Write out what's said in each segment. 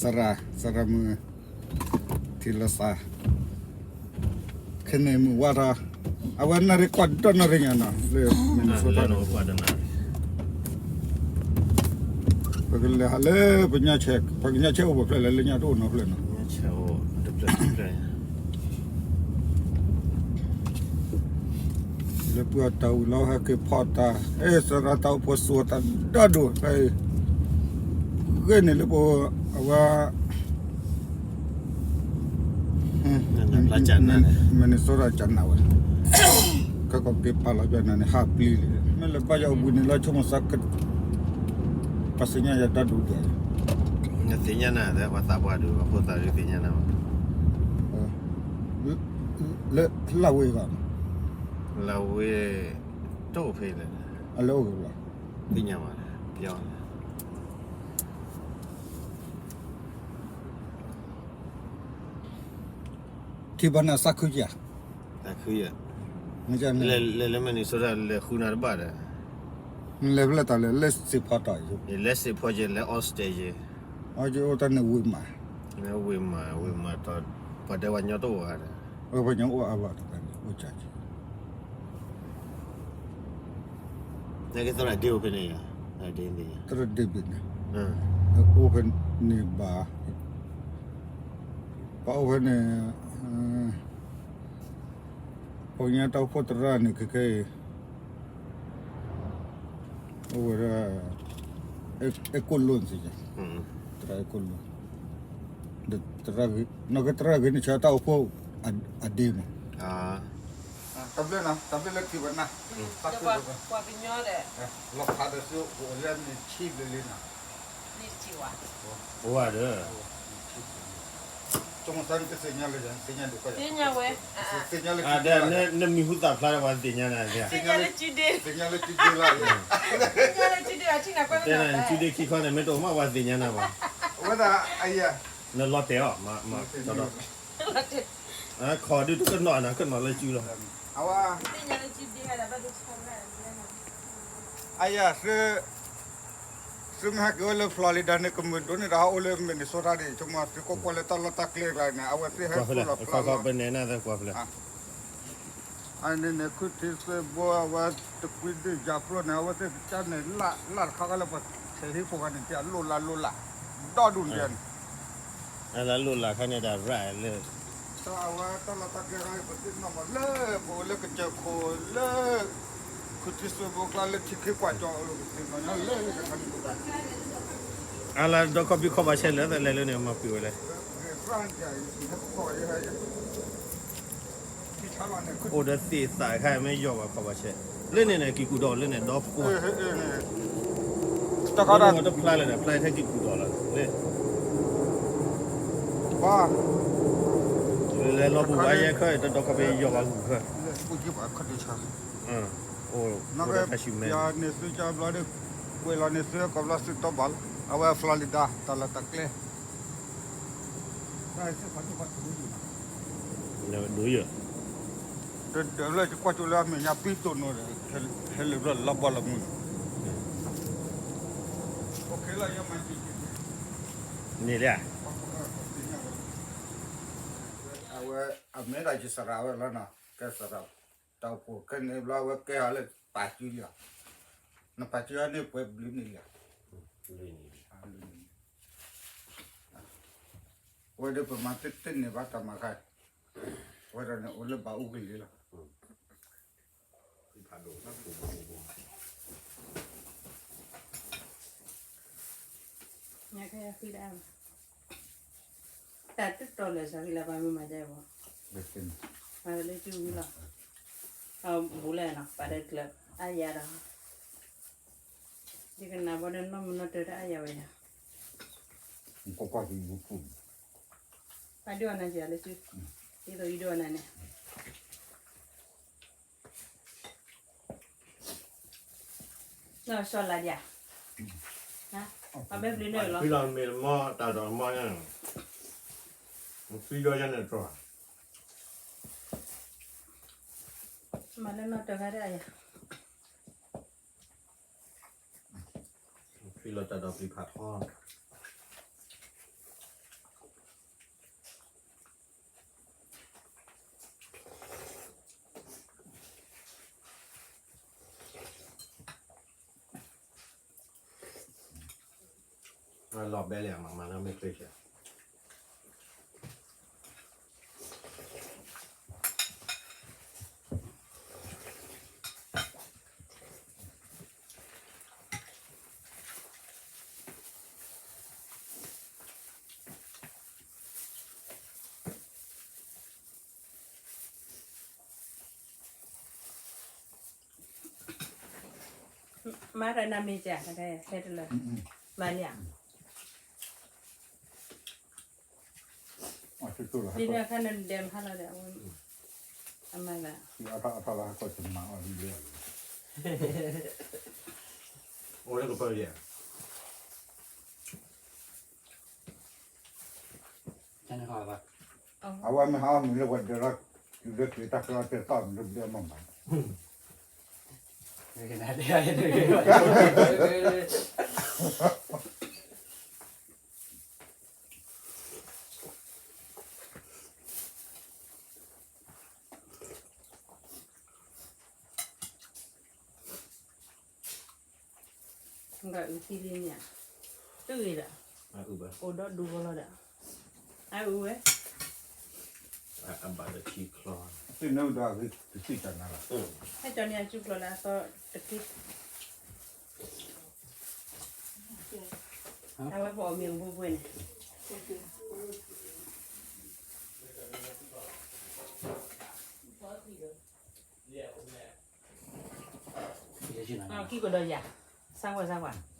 သရၣ်, သရၣ်မုၣ် ထံလီၤသး, ခဲန့ၣ်မုၢ်ဝါထီၣ်, အဝဲနၣ်ရံၣ်ကွၢ်ဒီနၣ်ရံၣ်ညါနီၤ လၢ Minnesota ပကလဲၤဟးလၢ ပညါဆဲး, ပကညါဆဲးအိၣ်ပဖျဲၣ်လဲၣ် လၢညါတအိၣ်နီတဖျၢၣ်နီၤ. လၢပှၤတၢ်ဝံၤလီၤ ဟဲက့ၤဖီၣ်တၢ်, အဲၣ် သရၣ်တၢ်အိၣ်ဖှိၣ်သူၣ်အတၢ်ဒိၣ်ဒိၣ်, ဂ့ၢ်န့ၣ်လၢပ အဝဲ Minnesota ကနၣ်ဝဲ, ကကီးက့ၤပာ်လီၤပျၢၤနၤန့ၣ် ဟးပျံၤလံ, မ့ၢ်လၢပၢ်ယၤအိၣ်ဘှံးန့ၣ်လီၤ ဆိကမိၣ်သး ပှၤသ့ၣ်ညါယၤတၢ်ဒိၣ်ဒိၣ်, နသ့ၣ်ညါနၤ သးပှၢ်ဒိၣ် ပှၤဖိသၣ်ဒုးသ့ၣ်ညါနၤဘၣ်, လၢ လၢဝ့ၢ်ဘၣ်, လၢဝ့ၢ် တအိၣ်ဖဲလဲၣ်, အလၢအိၣ်ဂ့ၤဘၣ်, သ့ၣ်ညါဘၣ်, ပျီ ထံဘၣ်နၤသးခုယၤ, သးခုယၤ, လဲၤလၢ Minnesota လဲၤဃုနၤတဘၣ်ဒီး, လဲၤဖဲလဲၣ်တၢ်လဲၤ လဲၤစ့ၢ်ဖီတီၢ်, လဲၤစ့ၢ်ဖီယဲ လဲၤ Austin ယဲ, အိၣ်တၢ်န့ၣ်ဝ့ၢ်မး, ဝ့ၢ်မး ဝ့ၢ်မး ပှၤဒဲဝဲညီတအိၣ်ဧါဒီး, ပှၤညီအိၣ်အါဘၣ်တဖဲန့ၣ် အိၣ်ကၢကၢ နကသရၣ်ဒ့အိၣ်ဖဲန့ၣ်ယါ, သရၣ်ဒ့န့ၣ်, သရၣ်ဒ့ဘ့ၣ်န့ၣ်, အိၣ်ဖဲန့ၣ်ဘၣ်, ပှၤအိၣ်ဖဲန့ၣ်, ပှၤကညီတၢ်အိၣ်ဖှိၣ်သရၣ်န့ၣ် ခဲခဲအံၤ အိၣ်ဝဲဒၣ် အဲၣ်ကိၣ်လိၣ်န့ၣ်, သရၣ်အဲၣ်ကိၣ်လိၣ်, ဒီးသရၣ်ဂ့ၤ, နီၢ်ကသရၣ်ဂ့ၤန့ၣ် ဆၢတၢ်အိၣ်ဖှိၣ် အဒ့မး, တၢ်ဘျုးနၤ, တၢ်ဘျုးလၢထံၣ်ဝဲနၤ, ပှၤကညီဒီး, လီၤဖးဒီးသုအိၣ်လၢန့ၣ်ဆံဘျဲၣ်လံနၤ, အိၣ်ဝဲဒီး ဆိကမိၣ်သးနကသ့ၣ်ညါလၢယၤ သ့ၣ်ညါဒံး, သ့ၣ်ညါဝဲ, သ့ၣ်ညါလၢခံဒ့လီၤ, နမံၤဟူသၣ်ဖျါဒီးပှၤသ့ၣ်ညါနၤ, သ့ၣ်ညါလၢခံဒ့လီၤ, သ့ၣ်ညါလၢခံဒ့ခံခီန့ၣ် မ့ၢ်တအိၣ်မးပှၤသ့ၣ်ညါနၤဘၣ်, အဝဲဒၣ်, နလီၤတဲာ်အီၤ, မၤ, ခီဒုတကနီၤနၤ ကနီၤလၢစုလီၤ, အဝဲ အယၤ သုမ့ၢ်ဟဲက့ၤဝဲလၢ Florida န့ၣ် ကမုာ်ဒိၣ်န့ၢ်ဒီး ဟးအိၣ်လၢ Minnesota ဒံး ဆိကမိၣ်သုကွၢ်ကွၢ်လၢတၢ်လီၢ်တၢ်ကျဲကျါန့ၣ် အဝဲသ့ၣ်ဟဲဖျိလီၤဖျါလီၤ, အန့ၣ်န့ၣ် ခုၣ်ထံစွ့ဘိ အဝဲတကွံဒုၣ်ယၤပျိန့ၣ် အဝဲသ့ၣ်ကစၢ်န့ၣ် လၢ်တခါခါလၢပှၤဆဲးဟံၣ်ဖိဂၤန့ၣ် တလိၣ်လၢ်လိၣ်လၢ် ဒီဒူၣ်န့ၣ် အလၢလိၣ်လၢ်ခါန့ၣ်ဒီး ရၣ်လၢ အဝဲတၢ်လီၢ်တၢ်ကျဲခါ ပသ့ၣ်နီၣ်မးလၢ ပအိၣ်လၢကစၢၢ်ခိၣ်လၢ ခုၣ်ထံစွ့ဘိကျါလၢထံခ့ကွၢ်ကၠီၣ်လီၤ ပသ့ၣ်နီၣ်ညါလၢ အလၢဒီခီၣ်ဖံးခီၣ်ဘၣ်ဆဲးလၢသလဲလၢန့ၣ် မၤပှ့ၤဝဲလဲၣ် အိၣ်ဒီးသ့ၣ်သးခါမ့ၢ်ယီၢ်ဘၣ်ခီၣ်ဘၣ်ဆဲး လၢန့ၣ်န့ၣ် က့ၤကူၣ်ဒီးလၢန့ၣ် ဒီဖိ တခါဒီး တဖျါလၢန့ၣ် ဖျါထဲက့ၤကူၣ်ဒီးလီၤ လၢ လဲၤလီၤဘူးဘၣ်ယဲခၢၣ် တဒီခီၣ်ဖံးယီၢ်ဘၣ်ဘူးခၢၣ် အိၣ်တၢ်ဆူမဲာ် န့ၣ်သုကဘျီဒီး ကွဲးလီၤန့ၣ်သုကဘျီသုတီဘၣ်လီၤ အဝဲ Florida တၢ်လီၢ်တၢ်ကျဲ ဒိယ တဒၢးလၢယကွၢ်ကၠိလၢအမဲာ်ညါပံတိၢ်နိဒီး ဟဲလၢာ်ဘျီလီၤမုၢ်န့ၣ်လၢ အဝဲ အမဲာ်ဒီးယစရၣ်ဝဲလီၤနီၤ ကဲစရၣ် တၢ်အိၣ်ဖှိၣ်ခဲန့ၣ်ဘျီအဝဲကဲအီၤလၢပာ်စုလံ နပာ်စုအီၤန့ၣ်ပှဲၤဘျုးန့ၣ်လံ အဝဲဒီးပမၤတသ့န့ၢ်ဘၣ်တၢ်မၤခါ အဝဲဒၣ်န့ၣ်အိၣ်လၢဘၣ်အူကလံၤလီၤ တၢ်တတီၤလၢာ်စးဂ့ၤလၢပှၤမ့ၢ်မၤဒ်အံၤဘၣ် မၤလၢစုဝံၤလီၤ အဘူးလဲၣ်နီၤ ပာ်ဒီးကျၢၤ အါယၤဒီး ယကနၣ်ဘၣ်ဒီးနီၢ်မုၢ်နီၢ်တၢၤတအါယၤဝဲယၤ ပှၤဒိၣ်အီၤနၤယၤလၢစု ဒ်သိးယဒိၣ်အီၤနၤန့ၣ် နီၢ်စီၤလါဒံးဧါ အဘဲဘျုးန့ၣ်လီၤ ဖံလီၤမ့ၢ်တမီတၢ်ဒီးမီညါန့ၣ် ဖံဒီးယၤန့ၣ်တြီ မၤလၢနီၢ်တၢၤခါဒၣ်ယၤ ဖံလီၤတၢ်ဒီးပျံၤဖးထီ တၢ် လီၤဘဲလဲၣ်မး မၤလၢမ့ၢ်ချ့ဆဲး မၤတၢ်နမ့ၢ်ကဲ ဟဲတလၢ မၤလံဧါ ဒ်န့ၣ်အခါန့ၣ်ဒဲးမဟါလီၤဒီး အဝဲ အမၤသး အထီၣ်လၢဟးကီၢ်ကမၤအီၣ်လံလၢ အိၣ်လၢကပၢၢ်ယဲၢ် အဝဲမ့ၢ်ဟးအီၣ်မ့ၤလၢပှၤဒၢးလီၤ တုၤလၢက့ၤတၢ်ကျီတဲသီၣ်မ့ၢ်လၢဘျဲမၤမၤ အုၣ်သံလံန့ၣ် တုၤဂ့ၤဒီး အိၣ်ဒီဒူၣ်ဂီၤလီၤဒီး အအုၣ်ဝဲ အဘၣ်ဒီးထံချီ သ့ၣ်နုာ်ဒီး တသံၣ်တၢ်နၤလီၤ ဟဲကီးန့ၣ်အစုကျိၤလၢအသီတက့ၢ် အဝဲပအီၣ်မ့ၤကဘိဘိန့ၣ် ခံကဒီးယၤ စၢ်ကွၢ်စၢ်ကွၢ်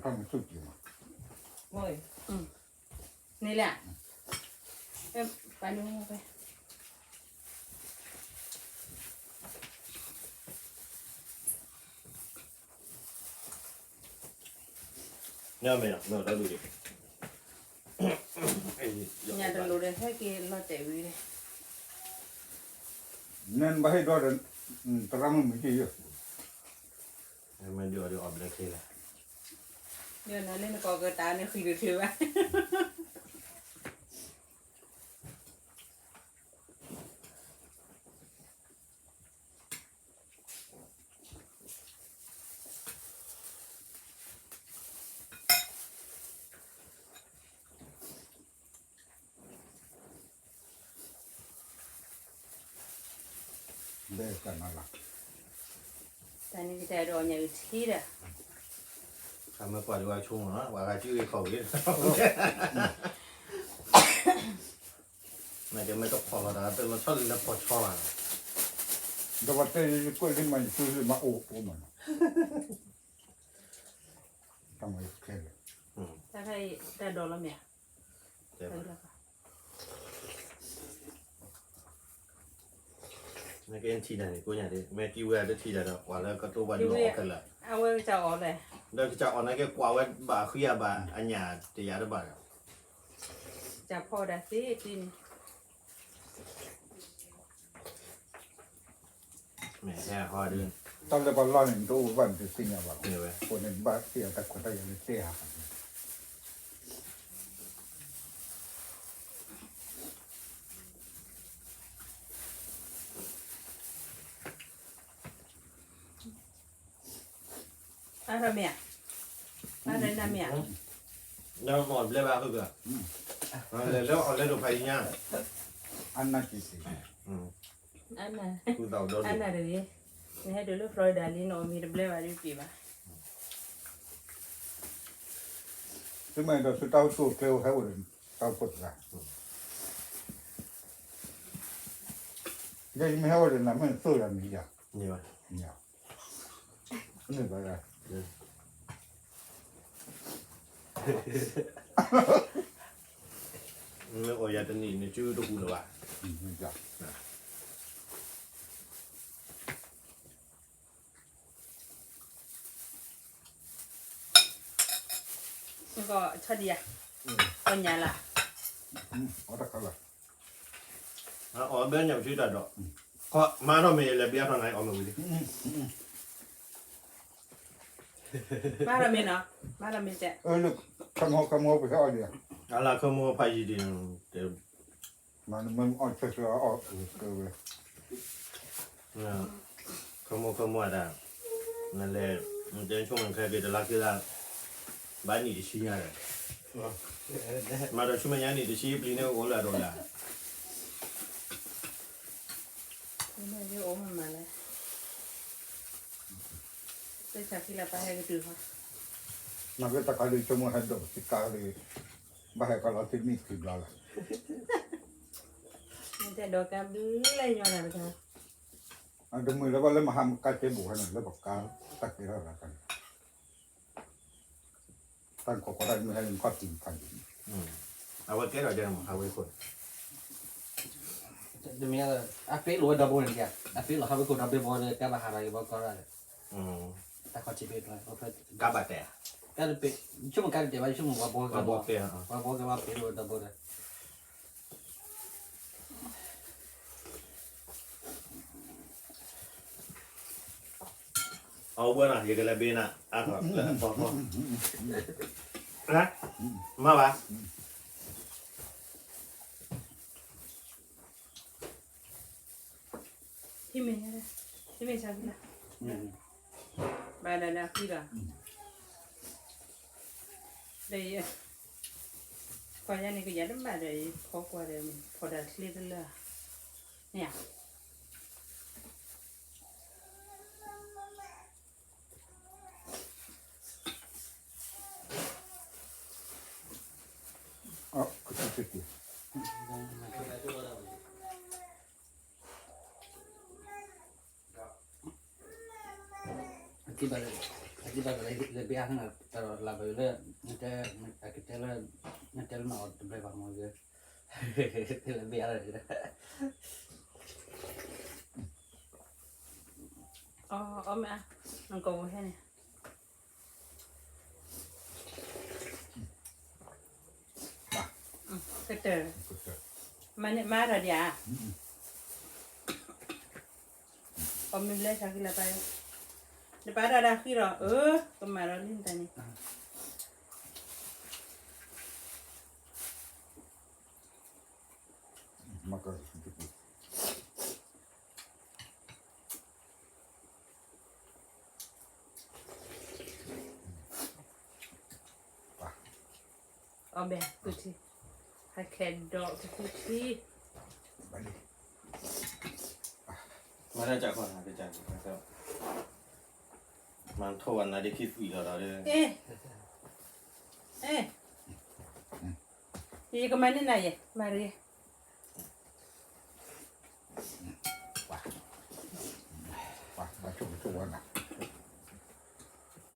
ထံဆူဧါ န့ၣ်လဲၣ် ပာ်နုာ်ဝဲ ညၣ်တလိၤဒီး ဟဲက့ၤလီၤတဲာ်ဝံၤန့ၣ် နဘၣ်ဟ့ၣ်ဒီး သရၣ်မုၣ်မုၢ်က့ယိာ် မ့ၢ်ဒုးအီၤဒုးအီဘျဲၣ်ချ့လဲၣ် နနကိးကတၢၢ်န့ၣ်ဃံးတချုးဘၣ် တၢ်န့ၣ်ကတဲဒီးညါအံၤထံဒီး ခါမ့ၢ်ကွၢ်ဒံးဝဲဆိကမိၣ်နီၤ ပှၤဂၤစုဂ့ၤခီၣ်ဂ့ၤ မ့ၢ်ကမ့ၢ်ကဖီၣ်လီၤတၢ် တလီၤဆီလံလၢဖီၣ်ဆီဘၣ် ဒီးပှၤတဲယကွဲၢ်လံမး ယစုလံမး အိၣ်အိၣ်မးနီၤ တၢ်မၤယခဲလၢာ် တၢ်ဒိးလီၤမ့ၢ်ဧါ နကအဲၣ်ထံၣ်တၢ်န့ၣ် ကိးညါဒ် မ့ၢ်ကံဝဲတထံၣ်တၢ်ဒီး ကွၢ်လၢကတိၤဘၣ်ဒုးအီၤခဲလၢာ် အဝဲကစၢ်အီၤလဲၣ် ဒီးကစၢ်အီၤနာ်က့ကွၢ်ဝဲဘၣ်ဃံအဘၣ်အညၣ်တယၤတဘၣ်ဒီး ကစၢ်ဖီဒၣ်သ့တံၢ်န့ၣ် မ့ၢ်ဟဲဟီဒုး တၢ်လၢပှၤလီၢ်န့ၣ် နတအိၣ်ဘၣ်နတသ့ၣ်ညါဘၣ်လီၤ အဃိန့ၣ်ဘၣ်သ့ၣ်အတၢ်ခွဲးတၢ်ယာ်လၢတဲဟး အါထီၣ်မ့ၢ်ဧါ, အါထီၣ်နၤမ့ၢ်ဧါ, နမ့ၢ်ဘျဲဘၣ်ဃုက, လဲၤလၢအီၣ်လဲၤဒိးဖးယံၤညါ, အနၢ်က့ၤက့ၤ, အနၢ်တဂ့ၤ, နဟဲဒိးလၢ Florida လံ နအီၣ်မ့ၤတဘျဲဘၣ်ဒ်ပှၤဘၣ်, သုမ့ၢ်အဲၣ်ဒိးသုတၢ်အိၣ်ဆူၣ်အိၣ်ချ့အိၣ်ဟဲအိၣ်ဒီး တၢ်အိၣ်ဖှိၣ်တဂၤ, ယမ့ၢ်ဟဲအိၣ်ဒီးနၤမ့ၢ်သိၣ်ယၤမံၤယၤ, န့ၣ်ဘၣ်, မ့ၢ်အီၣ်ယၤတနံၣ် နစုတဟူးလၢၤဘၣ်. ကီၢ်ဆီဒံးဧါ, ကီၢ်ညါလၢ်, အီၣ်ဘဲညၣ်ပစုတၢ်ဒီး, မၤထီၣ်မ့ၢ်ယလဲၤဘံအါထီၣ်နၤအီၣ်မ့ၢ်ဝံၤလံ, မၤထီၣ်မ့ၢ်နီၤ, မၤထီၣ်မ့ၢ်တဲ, ခမီခမီပဟဲအီၣ်ဒံးဧါ အလၢခီမိၢ်ဖးယံၤဒံး, မ့ၢ်အီၣ်ဆၢဆၢအီၣ်ကဝဲ, ခီမိၢ်ခီမိၢ်အတၢ်, နလဲၤ, နတဲဆိကမိၣ်ခဲက့ၤတလါခံလါ, ဘၣ်နံၣ်တဆံညါဒီး, မၤဒီးဆူမဲာ်ညါနံၣ်တဆံပျံၤန့ၣ်အိၣ်လၢအဒိၣ်လၢ မ့ၢ်အိၣ်မးမးလဲၣ်, သ့ၣ်ဆါခံလၢပၢ်ဟဲကတုၤဟီ, နကတၢ်ကါဒုးဆိကမိၣ်ဟဲဒိးစကါလံ, ဘၣ်ဟဲကလီၤတမံၤခံဘျီလီၤ, မ့ၢ်တဲဒိးကါဘျဲၣ်ညီနၤတဂၤ, အတမုာ်လၢၤဘၣ်လၢမဟါမကါတဲဘူးဟဲန့ၣ် လၢပကါတၢ်ကဲထီၣ်လၢကါန့ၣ် တၢ်ကီကီတၢ်မ့ၢ်ဟဲလၢနခီၣ်တံၢ်ဖးဒံး, အဝဲကဲထီၣ်ဒ်န့ၣ်မး ဟးဝဲခိၣ်န့ၣ်, တမ့ၢ်, အပ့ၤလိာ်ဝဲဒီဘိန့ၣ်, အပ့ၤလိာ်ဟးဝဲခိၣ်ဒီဘ့ၣ်ဘီဒီး ကါဘၣ်ဟးဒီးကဘီကီရၣ်ဒီး, တၢ်ခီၣ်ထံးပ့ၤကျါ, ကါဘၣ်တဲ, ကါတပ့ၤ, ဆိကမိၣ်ကါတတဲဘၣ် ဆိကမိၣ်ပှၤဘီကဘီ, ပှၤဘီကဘီပ့ၤလိာ်ဝဲဒီဘိဒီး အဝဲနီၤ ယကလဲၤဘ့နၤ အါထီၣ်လၢအဖီဖီ, မၤဘၣ်, ထံမ့ၢ်, ထံမ့ၢ်ဆါဖဲလဲၣ်, ဘၣ်ဒီးဒၣ်ဃံလီၤ, ဒီးယ, ကွၢ်ယၤန့ၣ်ကယၤတဘၣ်ဒီး ယဖီကွၢ်ဒီး ဖီတၢ်ချ့တလၢ, န့ၣ်ဧါ အကဘၣ်လၢ, အကဘၣ်လၢဘ့အါန့ၣ် တၢ်လၢဘၣ်လၢ, နတဲ, အကတဲလၢ, နတဲလၢနအီၣ်တဘျဲဘၣ်မ့ၢ်ဂ့ၤ, တဲလၢဘ့အါလၢ, အီၣ်မ့ၢ်, နကိးဝဲဟဲန့ၣ် ကတၢၢ်, မၤန့ၣ်မၤထီၣ်ဒံးဧါ, အီၣ်မ့ၢ်လဲၤဆါက့ၤလၢပၢ်, နပၢ်တၢ်ဒၣ်ဃံလီၤ, အၢ, ကမၤဒီးလံနတၢ်န့ၣ် အီၣ်ဘဲ, ကထံ, ဟဲခဲဒီးကထံ, မၤတၢ်ကၢ်ခီၣ်နၤ, မၤထိၣ်ဝဲနၤဒ်ခံသွံၣ်လီၤဒီး, ယကမၤန့ၢ်နၤယဲ, မၤရံ, ပှၤဆိကမိၣ်ဆိဝဲနၤ,